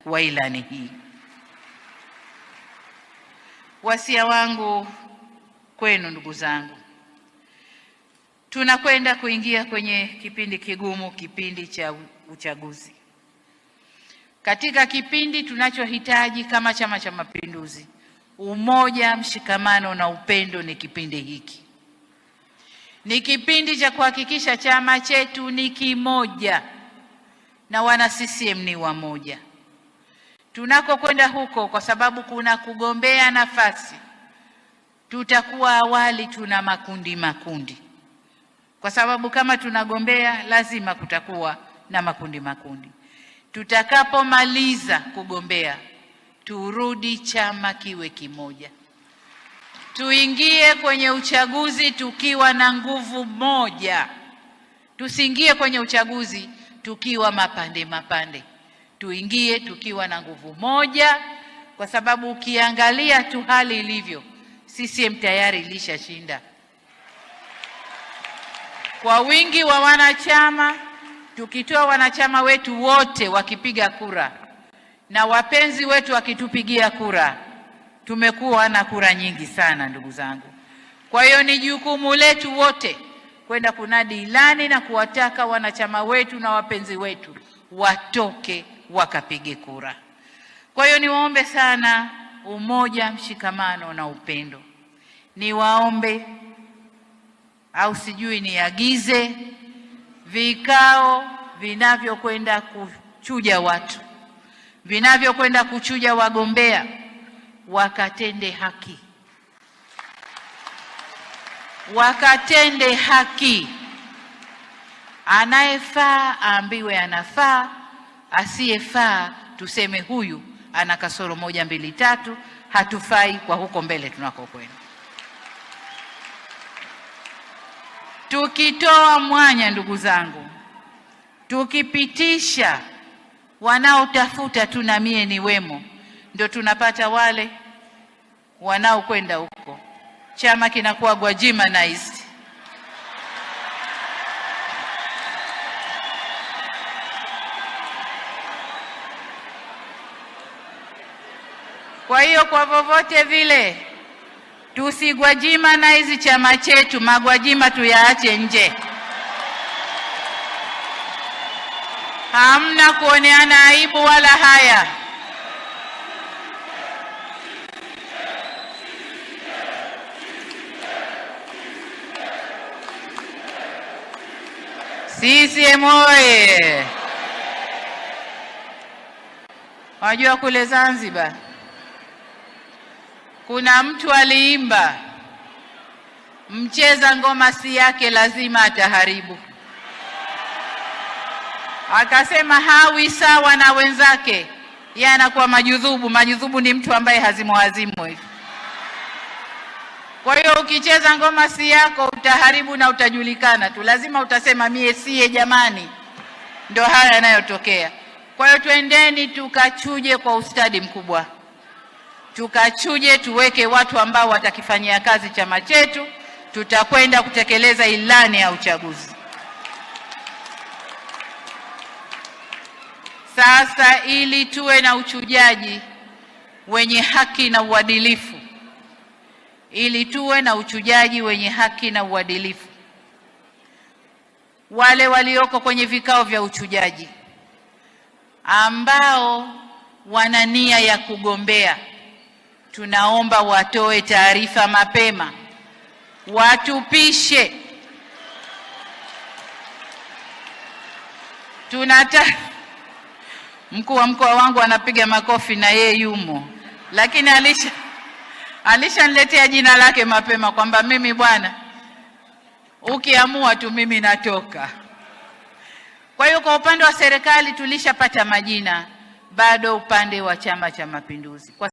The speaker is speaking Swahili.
wa ilani hii. Wasia wangu kwenu ndugu zangu, tunakwenda kuingia kwenye kipindi kigumu, kipindi cha uchaguzi. Katika kipindi tunachohitaji kama Chama cha Mapinduzi, umoja, mshikamano na upendo ni kipindi hiki. Ni kipindi cha kuhakikisha chama chetu ni kimoja na wana CCM ni wamoja. Tunakokwenda huko, kwa sababu kuna kugombea nafasi, tutakuwa awali tuna makundi makundi, kwa sababu kama tunagombea lazima kutakuwa na makundi makundi. Tutakapomaliza kugombea, turudi chama kiwe kimoja, tuingie kwenye uchaguzi tukiwa na nguvu moja, tusiingie kwenye uchaguzi tukiwa mapande mapande, tuingie tukiwa na nguvu moja, kwa sababu ukiangalia tu hali ilivyo, CCM tayari ilishashinda kwa wingi wa wanachama. Tukitoa wanachama wetu wote wakipiga kura na wapenzi wetu wakitupigia kura, tumekuwa na kura nyingi sana ndugu zangu. Kwa hiyo ni jukumu letu wote kwenda kunadi ilani na kuwataka wanachama wetu na wapenzi wetu watoke wakapige kura. Kwa hiyo niwaombe sana umoja, mshikamano na upendo. Niwaombe au sijui niagize vikao vinavyokwenda kuchuja watu, vinavyokwenda kuchuja wagombea, wakatende haki, wakatende haki. Anayefaa aambiwe anafaa, asiyefaa tuseme huyu ana kasoro 1 2 3, hatufai kwa huko mbele tunakokwenda. Tukitoa mwanya ndugu zangu, tukipitisha wanaotafuta tu na mie ni wemo, ndio tunapata wale wanaokwenda huko, chama kinakuwa Gwajimanized. Kwa hiyo kwa vovote vile tusigwajimanize chama chetu, magwajima tuyaache nje. Hamna kuoneana aibu wala haya. CCM oye! Wajua kule Zanzibar kuna mtu aliimba, mcheza ngoma si yake lazima ataharibu. Akasema hawi sawa na wenzake, yeye anakuwa majudhubu. Majudhubu ni mtu ambaye hazimu hazimu hivi. Kwa hiyo ukicheza ngoma si yako utaharibu na utajulikana tu, lazima utasema mie siye jamani. Ndio haya yanayotokea. Kwa hiyo twendeni tukachuje kwa ustadi mkubwa, tukachuje, tuweke watu ambao watakifanyia kazi chama chetu. Tutakwenda kutekeleza ilani ya uchaguzi. Sasa ili tuwe na uchujaji wenye haki na uadilifu, ili tuwe na uchujaji wenye haki na uadilifu, wale walioko kwenye vikao vya uchujaji ambao wana nia ya kugombea, tunaomba watoe taarifa mapema, watupishe. Mkuu wa mkoa wangu anapiga makofi na yeye yumo, lakini alishaniletea jina lake mapema kwamba mimi bwana, ukiamua tu mimi natoka. Kwa hiyo kwa upande wa serikali tulishapata majina, bado upande wa Chama cha Mapinduzi. Kwa